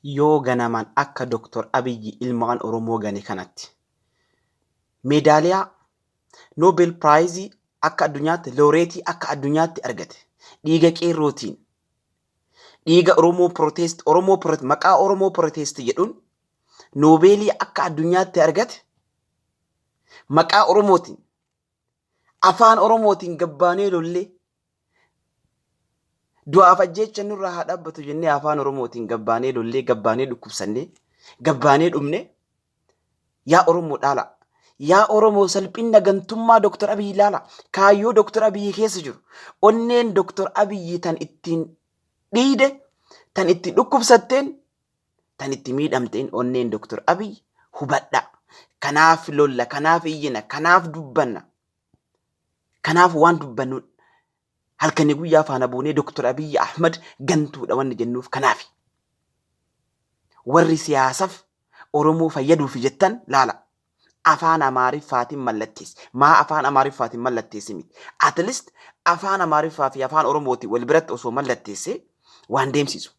Yoo ganamaan akka Doktor Abiyyi ilmaan Oromoo gane kanatti meedaaliyaa Nobel Piraayizii akka addunyaatti looreetii akka addunyaatti argate dhiiga qeerrootiin dhiiga Oromoo protest Oromoo maqaa Oromoo protest jedhuun noobeelii akka addunyaatti argate maqaa Oromootiin afaan Oromootiin gabbaanee lollee du'aaf ajjeecha nurraa haa dhaabbatu jennee afaan Oromootiin gabbaanee lollee gabbaanee dhukkubsannee gabbaanee dhumne. Yaa Oromoo dhaala. Yaa Oromoo salphinna gantummaa Dr. Abiyyi ilaala. Kaayyoo Dr. Abiyyi keessa jiru. Onneen Dr. Abiyyi tan ittiin dhiide, tan itti dhukkubsatteen, tan itti miidhamteen onneen Dr. Abiyyi hubadha. Kanaaf lolla, kanaaf iyyina, kanaaf dubbanna. Kanaaf waan dubbannu halkanii guyyaa faana buunee Dr. Abiyyi Ahmad gantuudha wanni jennuuf kanaafi. Warri siyaasaf Oromoo fayyaduufi jettan laala. Afaan Amaariffaatiin mallatteessi. Maa afaan Amaariffaatiin mallatteessi miti. At least afaan Amaariffaa fi afaan Oromootiin wal biratti osoo mallatteessee waan deemsisu.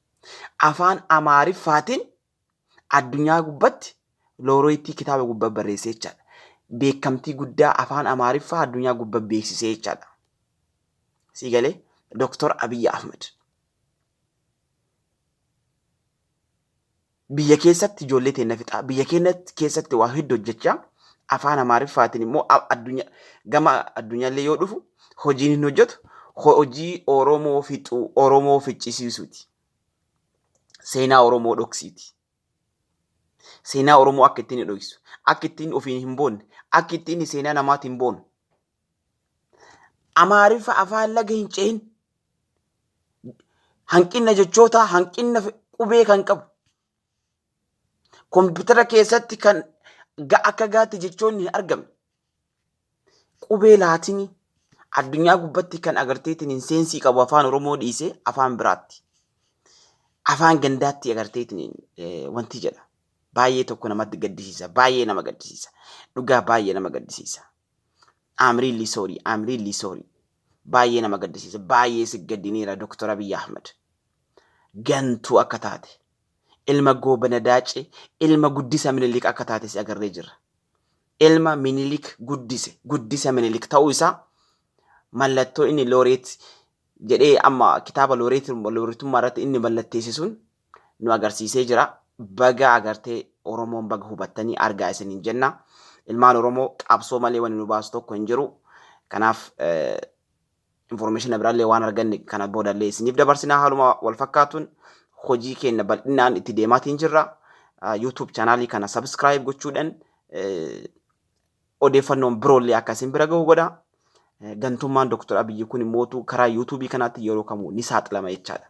Afaan Amaariffaatiin addunyaa gubbatti looroyittii kitaaba gubba barreessee jechaadha. Beekamtii guddaa afaan Amaariffaa addunyaa gubba beeksisee jechaadha. Sii galee Dr. Abiyyi Ahmad. Biyya keessatti ijoollee teenna fixaa, biyya keenya keessatti waa hedduu hojjechaa, afaan Amaariffaatiin immoo addunyaa gama addunyaallee yoo dhufu hojiin hin hojjetu hojii Oromoo fixuu, Oromoo ficcisiisuuti. Seenaa Oromoo dhoksiiti. Seenaa Oromoo akka ittiin hin dhoksu, akka ittiin ofiin hin boonne, akka ittiin seenaa namaatiin hin boonne. Amaariffa afaan laga hin cehin hanqina jechootaa, hanqina qubee kan qabu. Kompiitara keessatti kan akka gaatti jechoonni hin argamne. Qubee laatinii addunyaa gubbatti kan agarteetiin hin seensii qabu afaan Oromoo dhiisee afaan biraatti. Afaan gandaatti agarteetiin wanti jedha. Baay'ee tokko namatti gaddisiisa. Baay'ee nama gaddisiisa. Dhugaa baay'ee nama gaddisiisa. I'm really sorry. I'm really sorry. Baay'ee nama gaddisiisa. Baay'ee si gaddiniira Dr. Abiy Ahmed. Gantuu akka taate. Ilma Goobana Daacee, ilma guddisa Minilik akka taate si agarree jirra. Ilma Minilik guddise, guddisa Minilik ta'uu isaa mallattoo inni looreet jedhee amma kitaaba looreetummaa irratti inni mallatteesse sun nu agarsiisee jira. Baga agartee Oromoon baga hubattanii argaa isiniin jenna. Ilmaan Oromoo qabsoo malee wanni nu baasu tokko hin jiru. Kanaaf information biraallee waan arganne kana boodallee isiniif dabarsinaa haaluma wal fakkaatuun hojii keenya bal'inaan itti deemaatiin jirra. YouTube chaanaalii kana subscribe gochuudhaan odeeffannoon biroollee akka isin bira gahu godha. Gantummaan Dr. Abiyyi kun immootu karaa YouTube kanaatti yeroo kamuu ni saaxilama jechaadha.